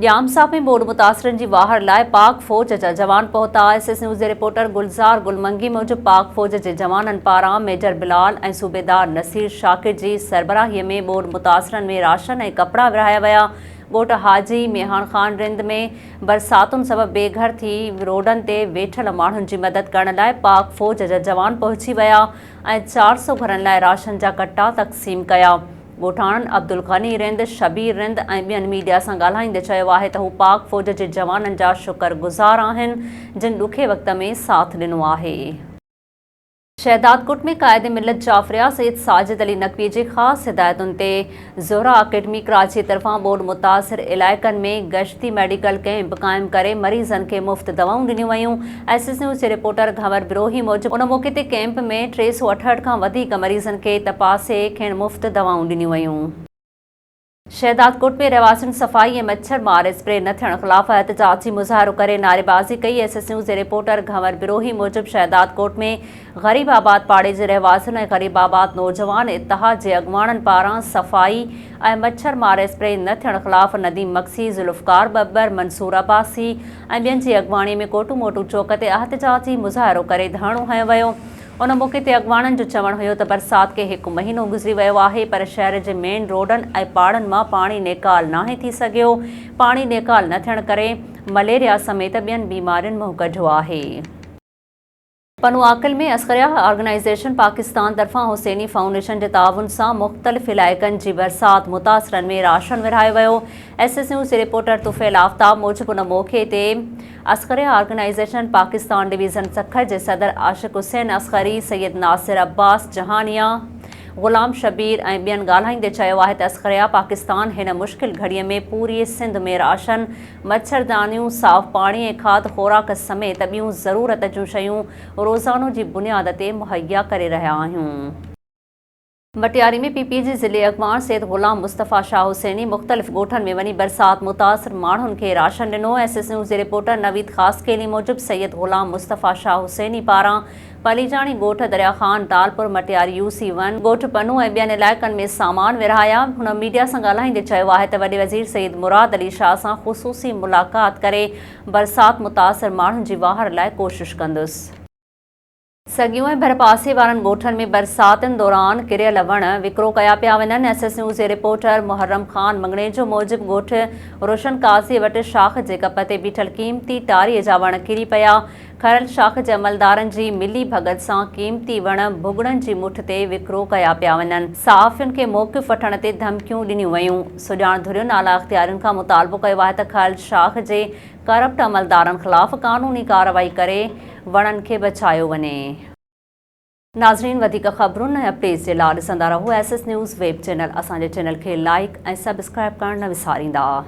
ڄام صاحب ۾ ٻوڏ متاثرن جي واهر لاء پاڪ فوج جا جوان پهتا، ايس ايس نيوز جي رپورٽر گلزار گل منگي موجب پاڪ فوج جي جوانن پاران ميجر بلال ۽ صوبيدار نصير شاڪر جي سربراهي ۾ ٻوڏ متاثرن ۾ راشن ۽ ڪپڙا ورهايا ويا، ڳوٺ حاجي ميهاڻ خان رند ۾ برساتن سبب بي گهر ٿي روڊن تي ويٺل ماڻهن جي مدد ڪرڻ لاء پاڪ فوج جا جوان پهچي ويا ۽ 400 گهرن لاء راشن جا ڪٽا تقسيم ڪيا. ڳوٺاڻن عبدالغني رند، شبير رند ۽ ٻين ميڊيا سان ڳالهائيندي چيو آهي ته هو پاڪ فوج جي جوانن جا شڪر گذار آهن جن ڏکي وقت ۾ ساٿ ڏنو آهي. شهدادڪوٽ ۾ قائد ملت جعفريه سيد ساجد علي نقوي جي خاص هدايتن تي زهرا اڪيڊمي ڪراچي طرفان ٻوڏ متاثر علائقن ۾ گشتي ميڊيڪل ڪئمپ قائم ڪري مريضن کي مفت دوائون ڏنيون ويون. ايس ايس نيوز جي رپورٽر گهنور بروهي موجب ان موقعي تي ڪئمپ ۾ 368 کان وڌيڪ مريضن کي تپاسي کين مفت دوائون ڏنيون ويون. شهدادڪوٽ ۾ رهواسين صفائي ۽ مڇر مار اسپري نه ٿيڻ خلاف احتجاجي مظاهرو ڪري نعريبازي ڪئي، ايس ايس نيوز جي رپورٽر گهنور بروهي موجب شهدادڪوٽ ۾ غريب آباد پاڙي جي رهواسين ۽ غريب آباد نوجوان اتحاد جي اڳواڻن پاران صفائي ۽ مڇر مار اسپري نه ٿيڻ خلاف نديم مگسي، ذوالفقار ٻٻر، منصور عباسي ۽ ٻين جي اڳواڻي ۾ ڪوٽو موٽو چوڪ تي احتجاجي مظاهرو ڪري ڌرڻو هنيو ويو. ان موقعي تي اڳواڻن جو چوڻ هيو ته برسات کي هڪ مهينو گذري ويو آهي پر شهر جي مين روڊن ۽ پاڙن مان پاڻي نيڪال ناهي ٿي سگهيو، پاڻي نيڪال نه ٿيڻ ڪري مليريا سميت ٻين بيمارين منهن ڪڍيو آهي. پنوعاقل ۾ اصغريه آرگنائيزيشن پاڪستان طرفان حسيني فائونڊيشن جي تعاون سان مختلف علائقن جي برسات متاثرن ۾ راشن ورهايو ويو. ايس ايس نيوز جي رپورٽر طفيل آفتاب موجب ان موقعي تي اصغريه آرگنائيزيشن پاڪستان ڊويزن سکر جي صدر عاشق حسين اصغري، سيد ناصر عباس جهانيا، غلام شبير ۽ ٻين ڳالهائيندي چيو آهي ته اصغريه پاڪستان هن مشڪل گهڙي ۾ پوري سنڌ ۾ راشن، مڇردانيون، صاف پاڻي ۽ کاڌ خوراڪ سميت ٻيون ضرورت جون شيون روزانو جي بنياد تي مهيا ڪري رهيا آهيون. مٽياري ۾ پي پي جي ضلعي اڳواڻ سيد غلام مصطفيٰ شاهه حسيني مختلف ڳوٺن ۾ وڃي برسات متاثر ماڻهن کي راشن ڏنو، ايس ايس نيوز جي رپورٽر نويد خاصخيلي موجب سيد غلام مصطفيٰ شاهه حسيني پاران پليجاڻي ڳوٺ Darya Khan Talpur Matiari U C one, ڳوٺ پنو ۽ ٻين علائقن ۾ سامان ورهايا، هن ميڊيا سان ڳالهائيندي چيو آهي ته وڏي وزير سيد مراد علي شاهه سان خصوصي ملاقات ڪري برسات متاثر ماڻهن جي واهر لاء ڪوشش ڪندس. سڳيون ۽ ڀرپاسي وارن ڳوٺن ۾ برساتن دوران ڪريل وڻ وڪرو ڪيا پيا وڃن، ايس ايس نيوز جي رپورٽر محرم خان مڱڻيجو موجب ڳوٺ روشن قاضي وٽ شاخ جي ڪپ تي بيٺل قيمتي ٽاري جا وڻ ڪري پيا، کرل شاخ جي عملدارن جي ملي ڀڳت سان قيمتي وڻ ڀڳڙن جي مٺ تي وڪرو ڪيا پيا وڃن، صحافين کي موقف وٺڻ تي ڌمڪيون ڏنيون ويون، سڄاڻ ڌرين اعليٰ اختيارين کان مطالبو ڪيو آهي ته کرل شاخ جي ڪرپٽ عملدارن خلاف قانوني ڪارروائي ڪري وڻن کي بچايو وڃي. ناظرين وڌيڪ خبرن ۽ اپڊيٽس جي لا ڏسندا رهو S S news web channel اسان جي چينل کي لائيڪ ۽ سبسڪرائيب ڪرڻ نه وساريندا.